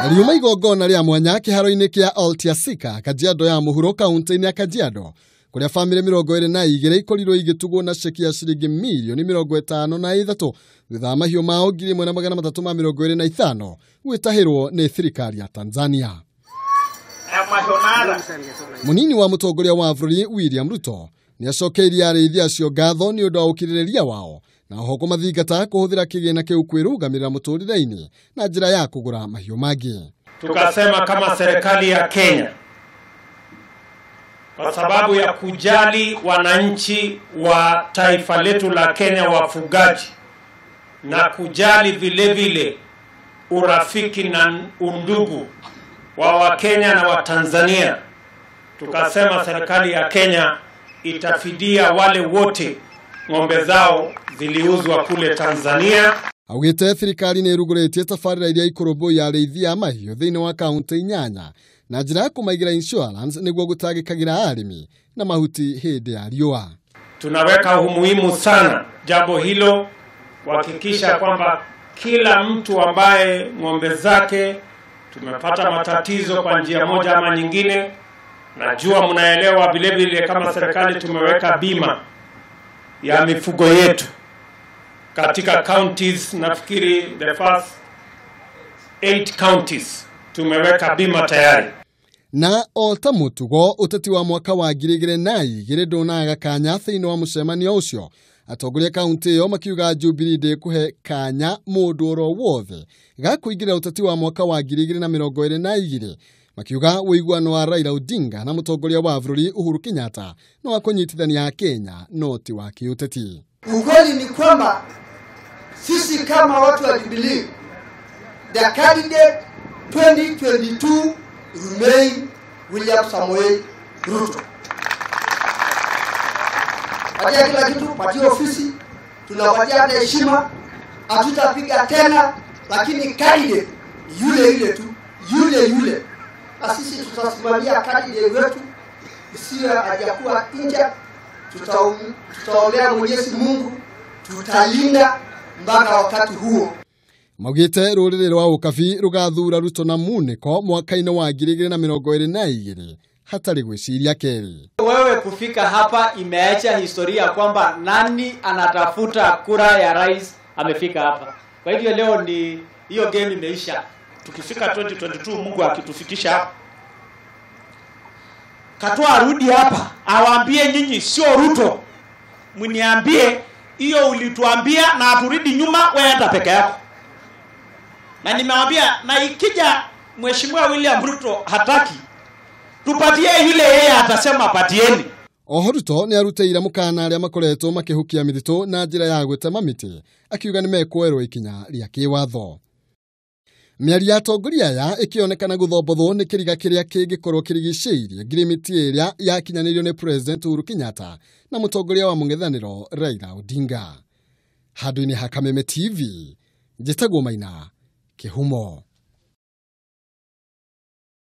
Riuma igongona rĩa mwanya kĩharo-inĩ kĩa Oltiasika Kajiado ya mũhuro kaunti-inĩ ya Kajiado kũrĩa bamĩrĩ 22 ikorirwo igĩtugwo na ceki ya ciringi mirioni 53 thutha wa mahiũ mao 1325 gwĩtahĩrwo nĩ thirikari ya Tanzania. Munini wa mũtongoria wa bũrũri William Ruto nĩacokeirie arĩithi acio ngatho nĩ ũndũ wa ũkirĩrĩria wao na oho kũmathingata kũhũthĩra kĩgĩna kĩu kwĩrũgamĩrĩra mũtũrĩre-inĩ na njĩra ya kũgũra mahiũ mangĩ. Tukasema kama serikali ya Kenya, kwa sababu ya kujali wananchi wa taifa letu la Kenya wafugaji, na kujali vile vile urafiki na undugu wa Wakenya na wa Tanzania, tukasema serikali ya Kenya itafidia wale wote ng'ombe zao ziliuzwa kule Tanzania. Augite thirikari nĩ ĩrugũrĩtie tabarĩra iria ikũrũmbũiya arĩithi a mahiũ thĩinĩ wa kaunti 8 na njĩra ya kũmaigĩra insurance nĩguo gũtangĩkagĩra arĩmi na mahuti hĩndĩ ya riũa. Tunaweka umuhimu sana jambo hilo, kuhakikisha kwamba kila mtu ambaye ng'ombe zake tumepata matatizo kwa njia moja ama nyingine, najua mnaelewa vile vile kama serikali tumeweka bima ya mifugo yetu katika counties, nafikiri the first 8 counties tumeweka bima tayari. Na ota mutugo uteti wa mwaka wa 2002 ndunaga kanya thĩinĩ wa mũcemanio ũcio. Atongoria kaunti ĩyo makiuga Jubilee ndĩkũhe kanya mũndũ oro wothe ga kũingĩra ũteti wa mwaka wa 2022, makiuga ũiguano wa Raila Odinga na mũtongoria wa bũrũri Uhuru Kenyatta no wa kũnyitithania Kenya no ti wa kĩũteti. Ukweli ni kwamba sisi kama watu wa Jubilee, the candidate 2022 remain William Samoei Ruto. Patia kila kitu, patia ofisi, tunapatia hata heshima, hatutapiga tena, lakini candidate yule yule tu, yule yule. Na sisi tutasimamia candidate wetu isiwe hajakuwa nje. Tutaombea Mwenyezi Mungu, tutalinda mpaka wakati huo. Maugite rũrĩrĩ rwa Ũkabi rũgathura Ruto na Munĩko mwaka-inĩ wa 2022 hatarĩ gwĩciria kerĩ. Wewe kufika hapa imeacha historia kwamba nani anatafuta kura ya rais amefika hapa. Kwa hivyo leo ni hiyo game imeisha. Tukifika 2022 Mungu akitufikisha hapa, Katoa arudi hapa awaambie nyinyi sio Ruto, mniambie hiyo ulituambia na aturudi nyuma, wewe enda peke yako. Na nimewaambia, na ikija Mheshimiwa William Ruto hataki, tupatie yule yeye atasema patieni. Oho Ruto nĩ arutĩire mũkana arĩa makoretwo makĩhukia mĩtitũ na njĩra ya gũtema mĩtĩ, akiuga nĩ mekuoerwo ikinya rĩa kĩwatho. Mĩario ya atongoria aya ĩkĩonekana gũthombothwo nĩ kĩriga kĩrĩa kĩngĩkorwo kĩrigicĩirie ngirimiti ĩrĩa yakinyanĩirio nĩ President Uhuru Kenyatta na mũtongoria wa mũng'ethanĩro Raila Odinga. Handũ-inĩ ha Kameme TV, njĩtagwo Maina Kĩhumo.